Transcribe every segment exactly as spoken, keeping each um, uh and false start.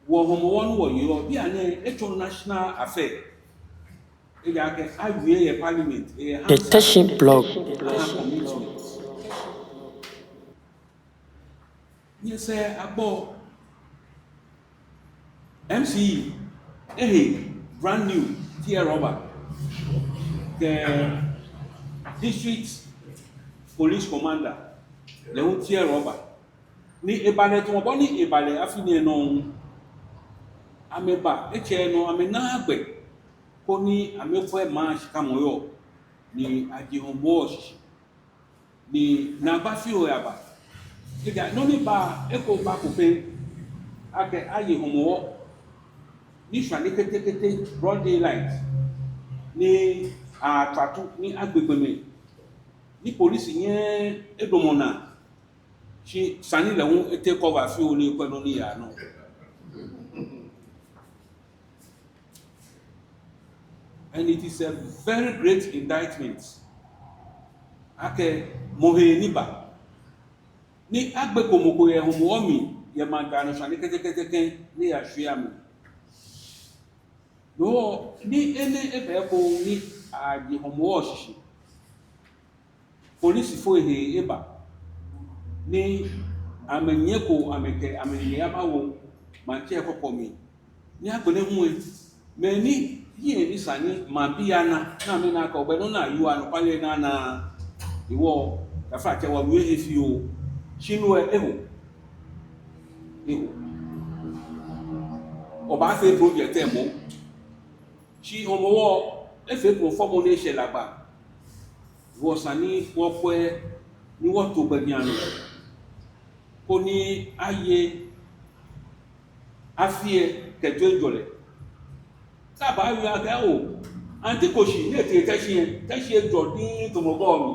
Wɔ Hɔmɔwɔ ni wɔyeɔ bianɛ etsɔ national affair. Ejaakɛ awie yɛ parliament, eyɛ The Teshie Blog. Aha commitment. Nyɛsɛɛ agbɔ. M C E ehe brand new tear rubber kɛ district police commander lɛ hu tear rubber. Ni eba lɛ tamɔ bɔ ni eba lɛ afi nɛɛ nɔŋŋ. Amɛba etsɛɛɛ nɔ amɛnaaa gbɛ koni amɛkwɛ maŋ shikamɔ yɔɔ ni aje Hɔmɔwɔ shishi. Ni naagba fioo yaba. Kɛkɛ nɔ ni ba eko ba ko pɛ akɛ aye Hɔmɔwɔ ni shwane ketekete broad daylight ni atswa tu ni agbe gbɔmɛi ni polisi nyɛɛɛ edamɔ naa. Shi sane lɛ hu etee cover fioo ni ekwɛ nɔ ni yaa nɔ. And it is a very great indictment. Akɛ mɔ hee ni ba ni agbeko mɔ ko yɛ Hɔmɔwɔ mli yɛ maŋ gba nɔ shwane kɛtɛkɛtɛ kɛ ni eyashwie amɛ. No hewɔ ni enɛ eba eko ni aje Hɔmɔwɔ shishi. Polisifoi hee eba ni amɛnyiɛko amɛkɛ amɛnine abawo maŋtsɛ kɔkɔ mli. Ni agbɛnɛ hu lɛ, mɛi ni yɛ ni sa ni maŋbii ana, ni amɛna akɛ obɛ nɔ ni ayeɔ anɔkwale nana. Hewɔ, taflatsɛ, wɔwie he fioo. Shi no lɛ eho. Eho. Obaafee project lɛ moŋ. Shi Hɔmɔwɔ efee kɔfɔmɔ ni eshɛ lagba. Hewɔ esa ni wɔkwɛ ni wɔto gbɛjianɔ koni aye afi lɛ kɛ toiŋjɔlɛ. Kɛ abaawie akɛ oo, Auntie Koshi ni etee Teshie, Teshie jɔ diŋŋ tamɔ gɔŋ mli.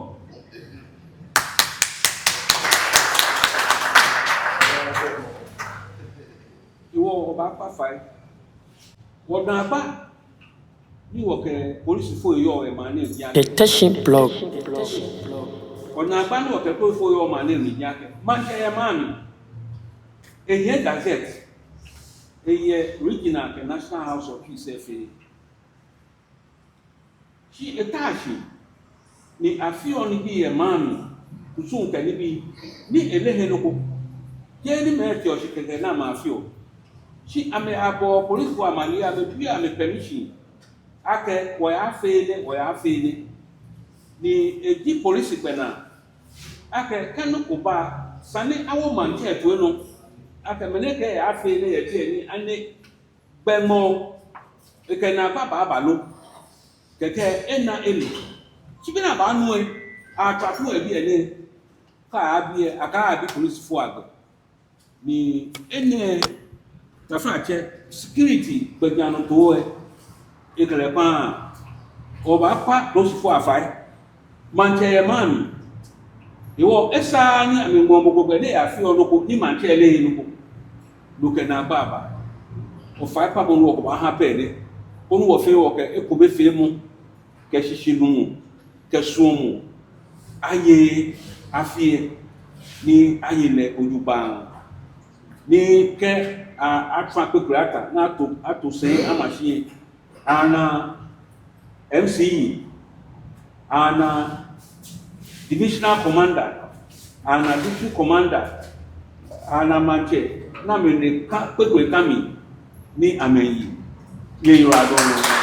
Hewɔ wɔbaakpa fai. Wɔnaagba ni wɔkɛ polisifoi yɔɔ yɛ maŋ nɛɛ mli ji akɛ The Teshie Blog. Wɔnaagba ni wɔkɛ polisifoi yɔɔ maŋ nɛɛ mli ji akɛ maŋtsɛ yɛ maŋ mli. Ehiɛ gazette. Eyɛ regional kɛ National House of Chiefs fɛɛ. Shi eta shi ni afeɔ nibii yɛ maŋ mli, kusum kɛ nibii, ni eleee he nɔ ko. Jeee ni mɛi teɔ shi kɛkɛ ni amɛfeɔ. Shi amɛbɔ polisifoi amaniɛ, amɛbi amɛ permission akɛ wɔyaafee nɛ, wɔyaafee nɛ. Ni eji polisi gbɛnaa akɛ kɛ nɔ ko ba, esa ni awo maŋtsɛ toi nɔ akɛ mɛni kɛ eyaafee nɛ yɛ biɛ ni anɛ gbɛŋmɔ ekɛ naagba baaba lo. Kɛkɛ ena ele. Shi be ni abaanu lɛ, atswa tu yɛ biɛ nɛɛ. Kɛ abi lɛ, akɛɛ abi polisifoi agbɛ. Ni enɛ, taflatsɛ, security gbɛjianɔtoo lɛ, ekɛlɛ kpaŋ. Wɔbaakpa polisifoi afai. Maŋtsɛ yɛ maŋ mli. Hewɔ esaaa ni amɛŋmɛɔ mɔ ko gbɛ ni eyafeɔ nɔ ko ni maŋtsɛ leee he nɔ ko. No kɛ naagba ba. Ofaikpamɔ ni wɔkɛbaaha pɛ nɛ. Koni wɔfɛɛ wɔkɛ ekomefeemɔ kɛ shishinumɔ kɛ suɔmɔ aye afi lɛ ni aye lɛ jogbaŋŋ. Ni kɛ a, atswa kpekple ata ni ato, ato sɛi ama shi lɛ, ana M C E, ana divisional commander, ana district commander, ana maŋtsɛ, ni amɛnine kã kpekple kã mli ni amɛyi. Nyɛyiwala dɔŋŋ.